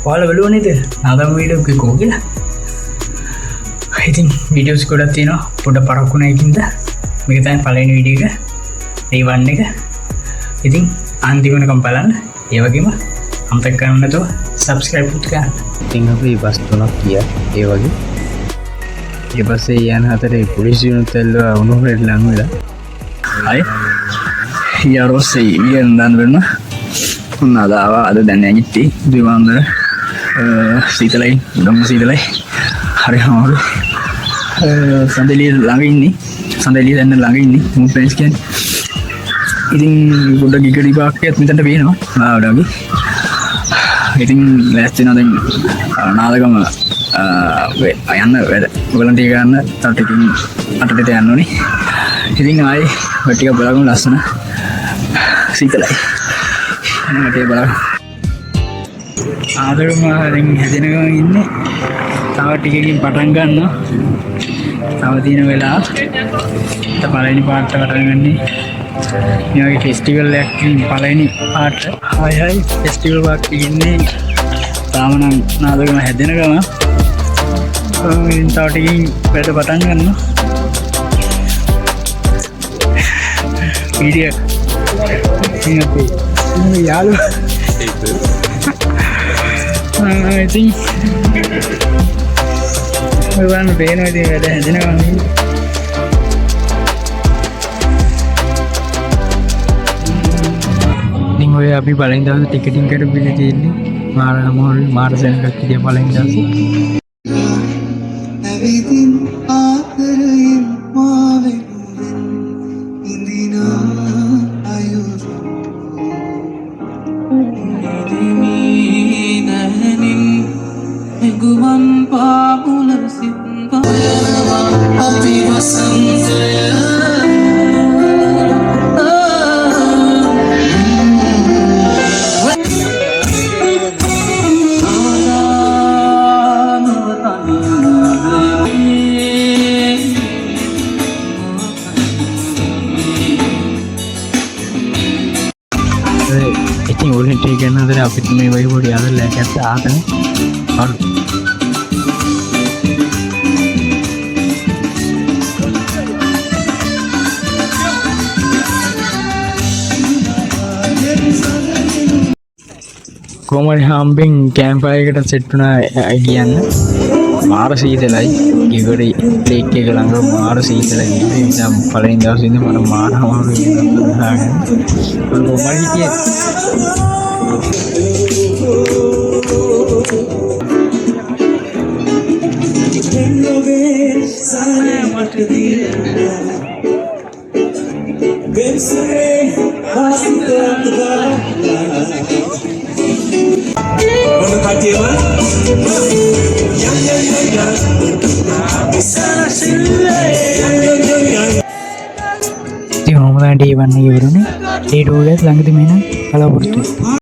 ඔයාලා බැලුවා නේද නාදගම වීඩියෝ එක කොහොම කියලා? ඉතින් වීඩියෝස් ගොඩක් තියෙනවා. පොඩ පරක්කු නැකින්ද මේක තමයි පළවෙනි වීඩියෝ එක. ඩේ 1 එක. ඉතින් අන්තිම වෙනකම් බලන්න. ඒ වගේම අමතක කරන්න නැතුව සබ්ස්ක්‍රයිබ් කරන්න. ඉතින් අපි බස් තුනක් ගියා ඒ වගේ. ඊට පස්සේ යන අතරේ පොලිසියනුත් ඇල්ලුවා උණුහුරට ලං වෙලා. හරි. ඊට පස්සේ වියන් දාන්න වෙනවා. ඔන්න අද ආවා. අද දැන් නැගිට්ටි දෙවාන්දර සීතලයි, ගම සීතලයි. හරි අමාරුයි. සඳලිය ළඟ ඉන්නේ. සඳලිය දැන් ළඟ ඉන්නේ. මූ ෆ්‍රෙන්ඩ්ස් කියන්නේ. ඉතින් පොඩ්ඩක් ගිගඩි පාක් එකත් මෙතනට පේනවා. ආවට වගේ. ඉතින් ලෑස්ති වෙනවා දැන් නාදගම යන්න වැඩ වොලන්ටියර් කරන්න තව ටිකකින් අටට යන්න ඕනේ. ඉතින් ආයේ ඔය ටික බලමු ලස්සන සීතලයි. අනේ ටික බලමු. ආදරම දැන් හැදෙන ගමන් ඉන්නේ. තව ටිකකින් පටන් ගන්නවා. තව තියෙන වෙලාව. පළවෙනි පාර්ට් පටන් ගන්නේ. මේ වගේ ෆෙස්ටිවල් එකක් ඉතින් පළවෙනි part. Hi hi festival Park එකේ ඉන්නේ. තාම නම් නාදගම හැදෙන ගමන්. ඉතින් තව ටිකකින් වැඩ පටන් ගන්නවා. වීඩියෝ ඉතින් අපේ යාළුවා ඉතින් ඔය බලන්න පේනවා ඉතින් වැඩ හැදෙන ගමන්. ඉතින් ඔය අපි පළවෙනි දවසේ ටිකටින් කරපු එක තියෙන්නේ. මාර අමාරුයි, මාර සෙනඟක් හිටියා පළවෙනි දවසේ. ඇවිදින් ආදරයෙන් මා වෙනුවෙන් ඉඳිනා අයුරු නිදිමි දැනින් ගුවන් පාමුල සිත් වයනවා අපි වසන්තය. ආදානුව තනියම. ඉතින් වොලන්ටියර් කරන අතරේ අපිත් මේ වගේ පොඩි ආදරයක් ඇත්ත ආතනේ. අර කොහොම හරි හම්බෙන් කැම්ප් ෆයර් එකට සෙට් වුණා කියන්න. මාර සීතලයි. ගිගොඩි ලේක් එක ළඟ මාර සීතලයි. ඒ නිසා පළවෙනි දවසේ ඉඳන් මට මාර අමාරුයි හදාගන්න. කොහොම හරි හිටියේ. ලොවේ සාරය මට දියන්න වෙන්සරේ ආසිතත් බලන්න ඔන්න කට්ටියම යන් යන් යන් යන් සනසිල්ලේ යන් යන් යන් යන්. ඉතින් ඔහොම තමයි ඩේ 1 එක ඉවරුනේ. ඩේ 2 එකත් ළඟදිම එන බලාපොරොත්තු වෙනවා.